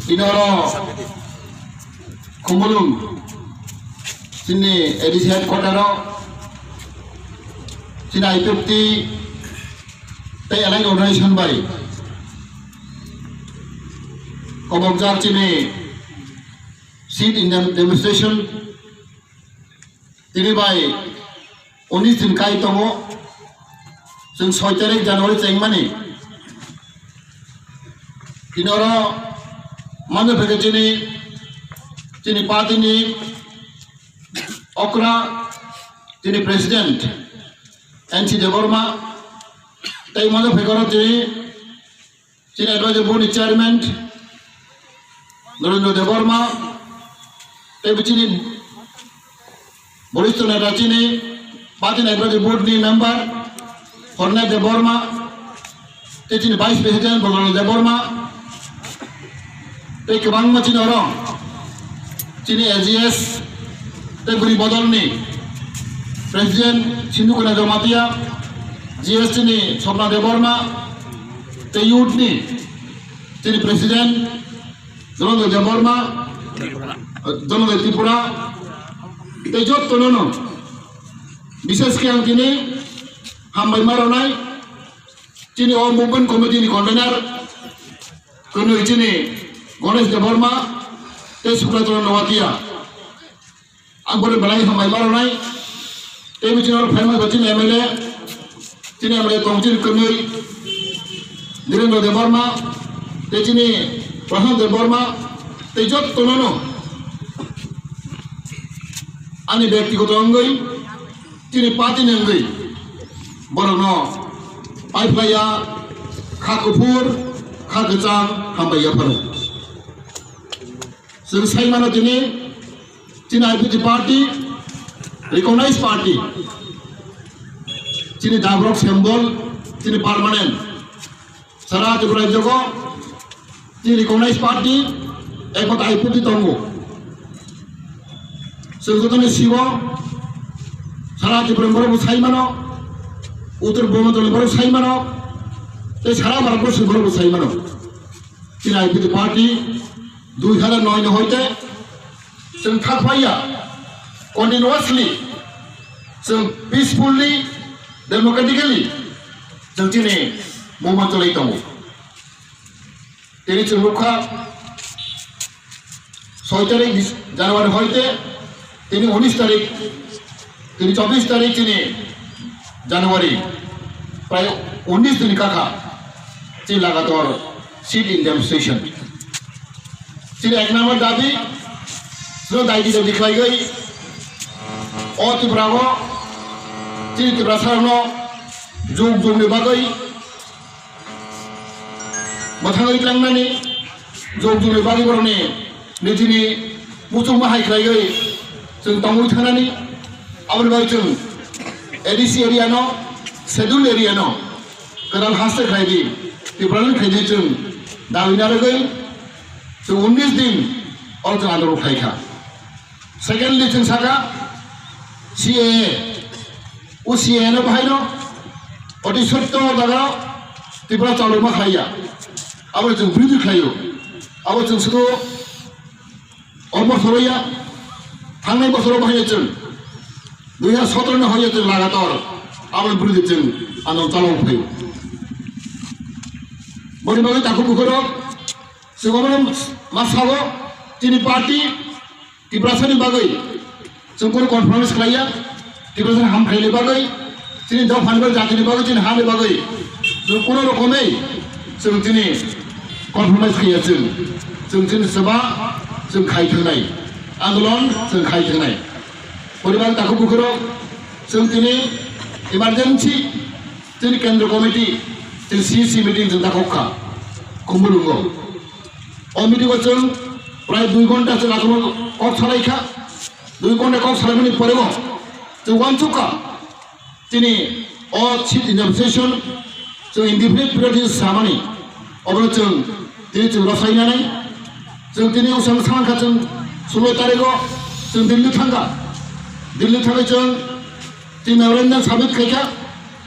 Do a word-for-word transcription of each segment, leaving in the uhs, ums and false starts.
Inoro Khumulwng chini A D C headquarter o chini I P F T tei allied organization bai kobokjak chini sit-in demonstration tini bai unis din kai tongo, chwng soi tarik January chengmani. Tini oro mano phege chini, chini party ni okra, chini president N C Debbarma, tei mano phege oro chini Chini advisory board ni chairman Narendra Debbarma, tei bo chini borishto neta chini party ni advisory board ni member Horne Debbarma, tei chini vice president Bogolal Debbarma, tei kwbangma chini oro chini A G S tei bwrwi bodolni president Sindhukuna Jamatia, G S T ni Swapna Debbarma, tei youth ni chini president Dhananjay Debbarma, Dhananjay Tripura, tei jottono no bishesh khe ang tini hambai ma rwnai chini o movement committee ni convener kwnwi chini Ganesh Debbarma tei Subrata Noatia. Ang bono belai hambai ma rwnai. Tei bo chini oro phaima ba chini M L A, chini M L A tong chini kwnwi Dhirendra Debbarma, tei chini Prashant Debbarma, tei jottono no ani byaktigoto wngwi chini party ni wngwi borokno paiphlaiya kha kuphur kha kwchang hambai yapharo. Chwng sai mano tini, chini I P T party, recognized party, chini dabrok symbol, chini permanent. Sara Tripura rajyogo, chini recognized party, ekmatra I P T tongo. Chwng jotoni sigo, sara Tripura borok bo sai mano, Uttor Bumandal borok sai mano, tei sara Bharat borok bo sai mano. Chini I P T party dui hazar noi ni hoite chwng thak phaiya continuously chwng peacefully, democratically chwng chini movement cholai tongo. Tini chwng nukha soi tarik January hoite tini unis tarik, tini chobbish tarik chini January, prai unis din kakha chini lagator sit-in demonstration. Chini ek number dabi, chwng daidi dabi khlaiwi o Tripura o chini Tiprasa rokno jug jug ni bagwi mwthangwi tlangnani jug jug ni bagwi borokni nijini muchungma hai khlaiwi chwng tongwi thangnani. Aboni bagwi chwng A D C area no, schedule area no kwtal haste khlai di, Tipraland khlai di chwng dawi narwgwi chwng unis din oro chwng andolon khlai kha. Secondly, chwng saka C A A. O C A A no bahai no oti sotto jaga Tripura chalokma khlaiya. Abo chwng birodhi khlaio. Abo chwng sudu o bosoro ya, thangnai bosoro bahai chwng dui hazar sotoro no hoya chwng lagator abo birodhi chwng ano chalok phaio. Boni bagwi takhuk bukhurok chwng obono ma sao chini party Tiprasani bagwi chwng kunu compromise khlaiya, Tiprasani hamkhaini bagwi, chini dophani bagwi, jatini bagwi, chini hani bagwi chwng kunu rokomwi chwng chini compromise khaiya chwng, chwng chini swba chwng khai thangnai, andolon chwng khai thangnai. Boni bagwi takhuk bukhurok chwng chini emergency chini kendra committee, chini C C meeting chwng takhuk kha Khumulwngo. O meeting o chwng prai dui ghonta chwng aswk kok salai kha. Dui ghonta kok salaimani pore bo chwng uansuk kha. Chini o sit-in demonstration chwng indefinite period ni samani obono chwng tini chwng rwsainani chwng tini usang sangkha chwng sulo tarikh o chwng Delhi thangkha. Delhi thangwi chwng tini memorandum submit khaikha.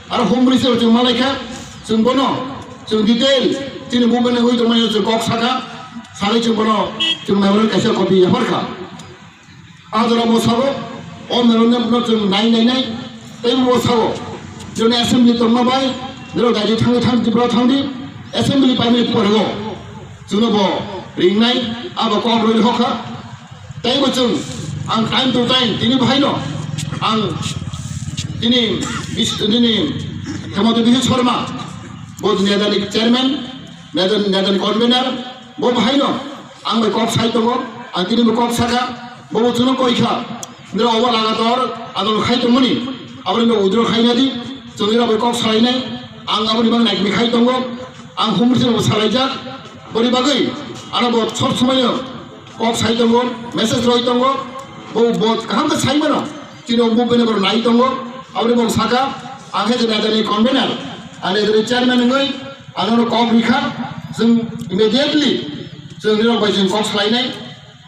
Aro Home Minister chwng malaikha, chwng bono Chwng detail chini movement ni hui tongmani chwng kok sakha, sagwi chwng bono chwng memorandum kaisa copy yapharkha. A jora bo sago, o memorandum no chwng nai nai nai, tei bo sago, joni assembly tongma bai, nero daidi thangwi thang Tripura thangdi, assembly paimani pore go. Chwngno bo ringnai, abo kok rwui hokha. Tei bo chwng, ang time to time, tini bahaino, ang tini bis-, tini Hemanta Biswa Sarma, bo Nedani chairman, Nedani, Nedani convener, bo bahaino, ang bai kok sai tongo, ang tini bo kok saka, bo bo chwngno koi kha, nero obo lagator, ano khai tongmani, aboni no withdraw khai nadi, chwngno bai kok salainai, ang aboni bang naikni khai tongo, ang humri chwngno salaijak, boni bagwi, ano bo sob somoino, kok sai tongo, message roi tongo, bo, bo kaham khe sai mano, chini o movement borok nai tongo, aboni bo saka, ang khe je Nedani convener, ang Nedani chairman wngwi, ang nono kok rikha, chwng immediately, chwng nirok bai chwng kok salainai,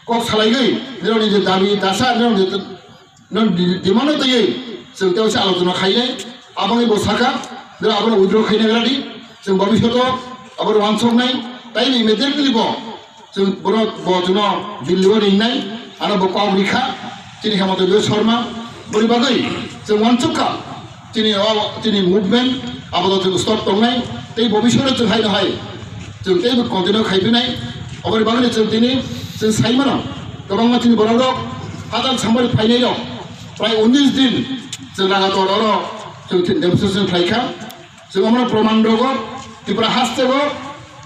kok salaigwi, nirokni je dabi dasa, nirokni je no di-, demand no twiwi chwng tei waisa alochona khainai, aboni bo saka, nero abono withdraw khaina gradi, chwng bhabishoto abono wansoknai, tei immediately bo chwng bono bo chwngno Delhi o ringnai, ano bo kok rikha, chini Hemanta Biswa Sarma, boni bagwi chwng wansukha, chini o, chini movement, abono chwng stop tongnai, tei bhabishoto chwng haino hai. Chwng teibo continue khai phinai, oboni bagwi chwng tini chwng sai mano, kwbangma chini borok rok hatal samari phainai rok, prai unis din chwng lagator oro chwng tini demonstration khlai kha. Chwng omono proman rogo Tripura haste o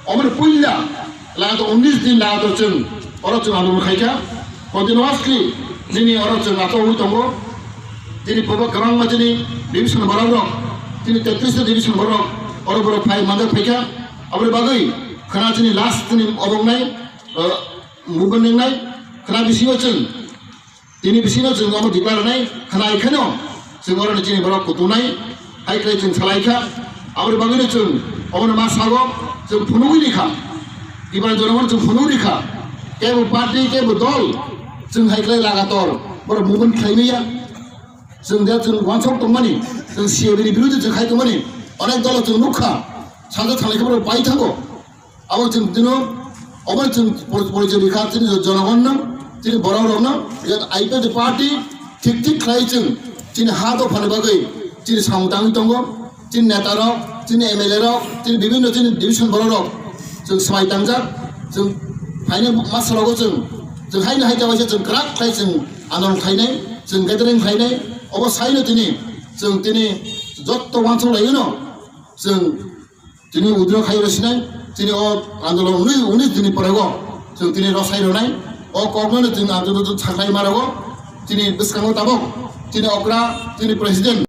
omono puila lagator unis din lagator chwng oro chwng andolon khai kha. Continuously nini oro chwng ato ui tongo. Tini bobo kwbangma chini division borok rok, tini tetris ta division borok, oro borok phai manjak phaikha. Aboni bagwi khana chini last chini obongnai, uh, movement wngnai, khana bisingo chwng, tini bisingo chwng omo declare wngnai, khana ikhano chwng oro chini borok kutunai, hai khlai chwng salai kha. Aboni bagwino chwng omono ma sago, chwng phunugwi rikha. Tripura jonogono chwng phunugwi rikha. Kebo party, kebo dol, chwng hai khlai lagator borok movement khlai maya. Chwng de chwng wansok tongmani, chwng C A B ni biruddhe chwng khai tongmani, onek dolo chwng nukha, sajak thanglai khe borok bai thango. Abo chwng tino, obo chwng por-, porichoi rikha chini jonogonno, chini borok rokno, je I P F T party thik thik khlai chwng chini ha dophani bagwi chini samung tangwi tongo. Chini neta rok, chini M L A rok, chini bibhinno chini division borok rok, chwng swmai tangjak, chwng phainai masa rogo chwng, chwng haino hai khe waisa chwng kwrak khlai chwng andolon khlainai, chwng gathering khlainai, obo saino tini chwng tini jotto wansuk laino chwng tini withdraw khai rw sinai, tini o andolon uni, uni tini porego chwng tini rosai rwnai, o kokno chwng andolon sakhlai ma rogo, tini bwskango tabok, tini okra, tini president.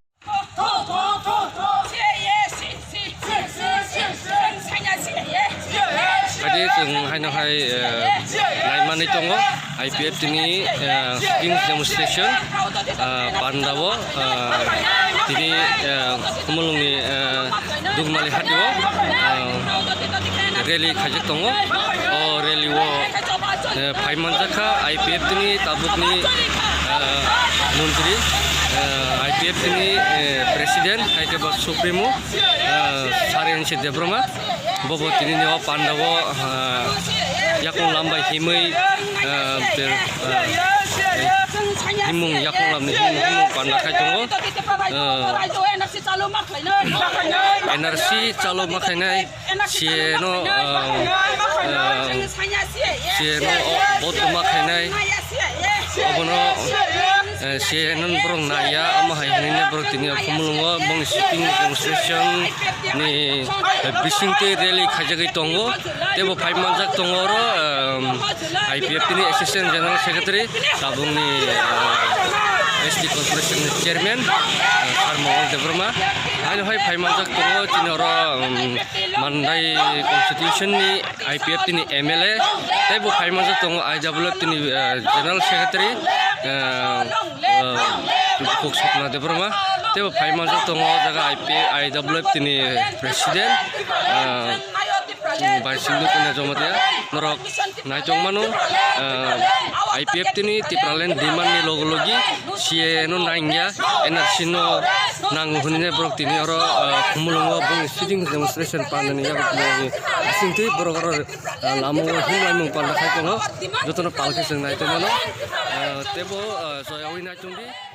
Adi chwng haino hai, eh, naimani tongo, I P F T ni, eh, sitting demonstration, eh, pandao, eh, tini, eh, Khumulwngni, eh, Dugmali hatio, eh, rally khaijak tongo. O rally o, eh, phai manjak kha I P F T ni tabukni, eh, montri, eh, I P F T ni, eh, president, hai khe bo supremo, eh, Sir N C Debbarma. Bobo tini ni o pandao, eh, yakung lam bai himwi, eh, ter, eh, himung yakung lam ni himung, himung panda khai tongo. Eh, N R C chalo ma khainai. Siyeno, ah, ah, siyeno o, bo toma khainai. Obono, eh, siyeno borok naiya, omo hai hwnwi borok tini Khumulwngo bongni sitting demonstration ni, eh, bisingtwi rally khaijagwi tongo. Tei bo phai manjak tongo oro, ehm, I P F T ni Assistant General Secretary, tabukni, eh, S T Corporation ni Chairman, eh, Sir Mongol Debbarma. Haino hai phai manjak tongo chini oro, ehm, Mandai constitution ni I P F T ni M L A, tei bo phai manjak tongo I W F T ni, eh, General Secretary, eh, eh, Bukhuk Swapna Debbarma, tei bo phai manjak tongo o jaga I P, I W F T ni President, eh, Bai singdo kena joma dia norok naitok mano, ah, I P F T ni Tipraland demand ni logo logi C A A no nangya, N R C no nango hwnwi borok tini oro, ah, Khumulwngo boni sitting demonstration pandani yago tini asingtwi borok oro, ah, lama o himlaimung panda khai tongo, jotono palkhe chwng naitok mano, ah, tebo, ah, joyawi naitok di.